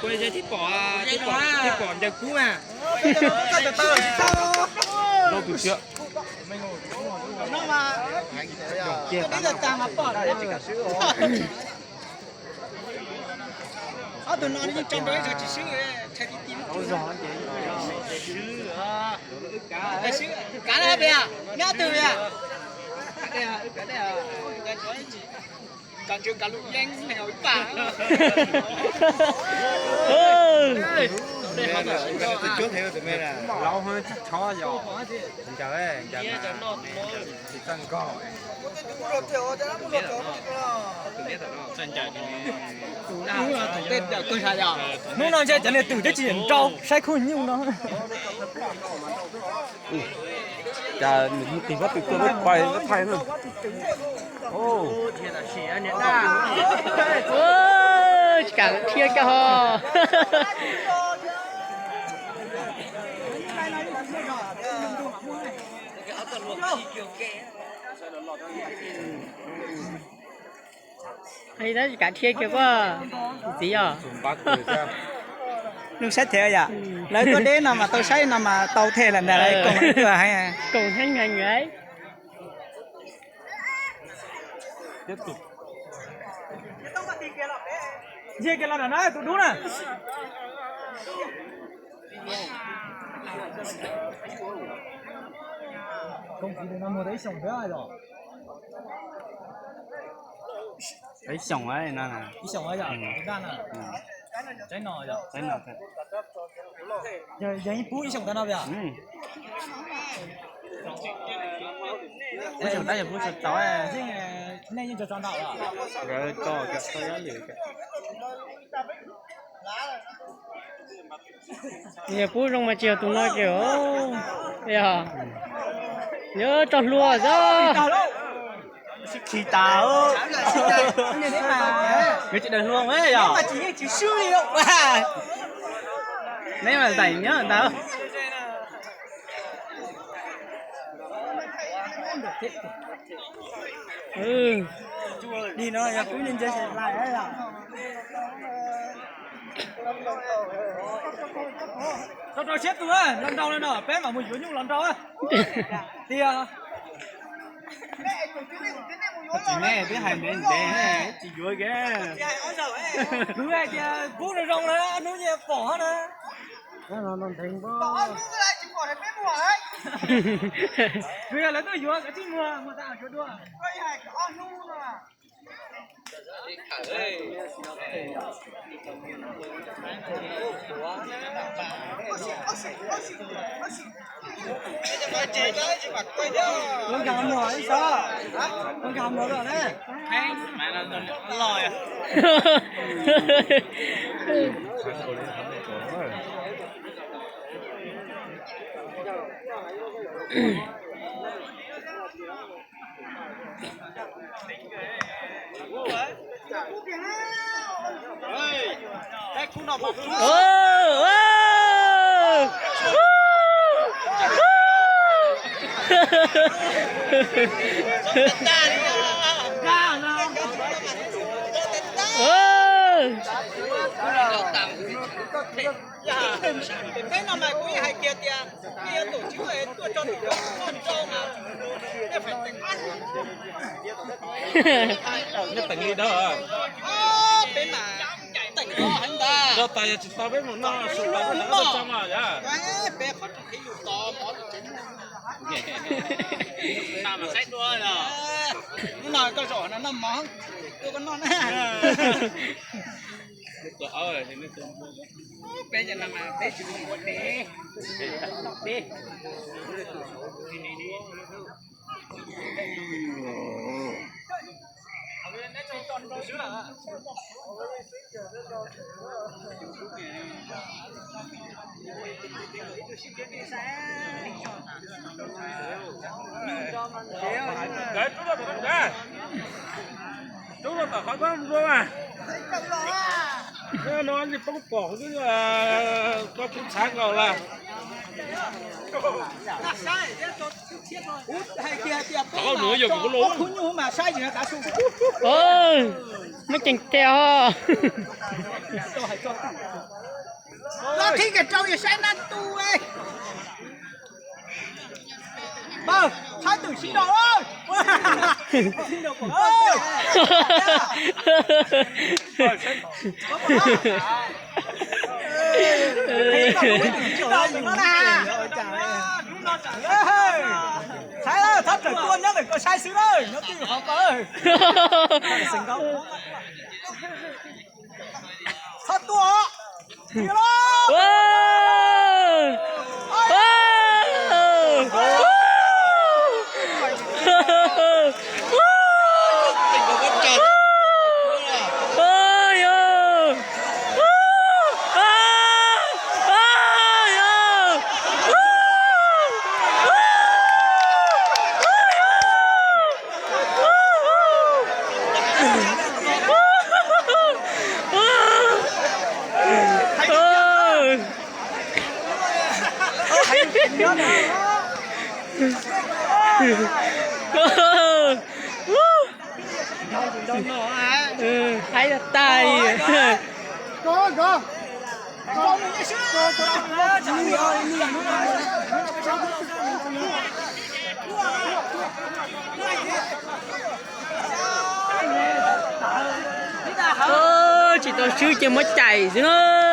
Kuv tib pom, tib pom ncaws kub mas. Rau tus tiag. Ob tug no yeej tso nrau ib tso tsis swb, tshai ti ti. Kav na pia, nyob twg pia? Kav ntsws kav lub yeeb neeg ib pam. Laus ho tsis tshov yog ncaws, ncaws mas tsis txawj nkog. Hnub no ntshe cov niag twm twb tsis nrau saib khub nyuj no. Cas nws tig pob tw tuaj lub pais lub thaij na. Tsis kam thiab koj ho. Tab sis kav thiab kiag koj txiv os. Lub saib thiab yom, lawv tuaj deb no mas tau saib no mas tau them lawm ntag, lawv koom heev tuaj heev. Koom heev heev. Ntsia kiag los nram no tus dub na. Koom txiv tus no muag tau ib xyoos thiab yom. Ib xyoos no, ib xyoos yom, tus daj na. Tsaib no yom. Yog yeej pub ib xyoos tas no yom. Ib xyoos tab yog pub tsis tau. Nej yeej tso tso ntau los? Nkawd tso tau yob yim. Yog pub zoo mas tsis yog tus no ces, yog, yog tso hlua xwb. Khi tas, nws tsis daws hlua yog. Neb mas zaim nyob ntag. Dig no yog kub ntse ntse lais. Rau rau siab tus, los nraus li no peb mam mus yuav nyuj los nraus. Tiag. Tsis ne, twb hais ntev ntev tsis yuav kiag. Kuv hais tias kub zoo zoo na, hnub nyias pom na. Kuv yog lawv tuaj yuav, lawv twb muag, muag tas yuav dua. Ua nkag muag ib sab, ua nkag muag lawm ne. Peb no mas kuv yeej hais kiag tias nej yuav tus tswv tuaj tso tus noj nrau mas nej fais teem ab. Nyob teem li dawb. Peb mas teem no heev ntag. Nrau tas yog tsis tau peb mus noj su tas peb tso mas yog. Peb qhov rooj hev yus tos mov tus tsev. Hnub no koj zaum no noj mov, tua koj noj na. Peb cov no mas peb tsis mus ua dev, noj peb. Nkawd rub rau tom no nkawd, rub rau tom qhov txob nplua mas. No poob pom koj kuv txhav nkaus lawm. Kuv hais tias tias peb khub nyuj mas saib tsis tav su. Muab ceev tiag os. Los qhib kiag rau yog saib nab tu. Pawg, txhawb twm sib nraus. Thaiv, txhob rawm tuaj nyob ntawm koj saib xwb lawm, nyob twj ywm qhov ko. Txhob tuaj. Haib tag. Tsis tau swb ces muab cais xwb na.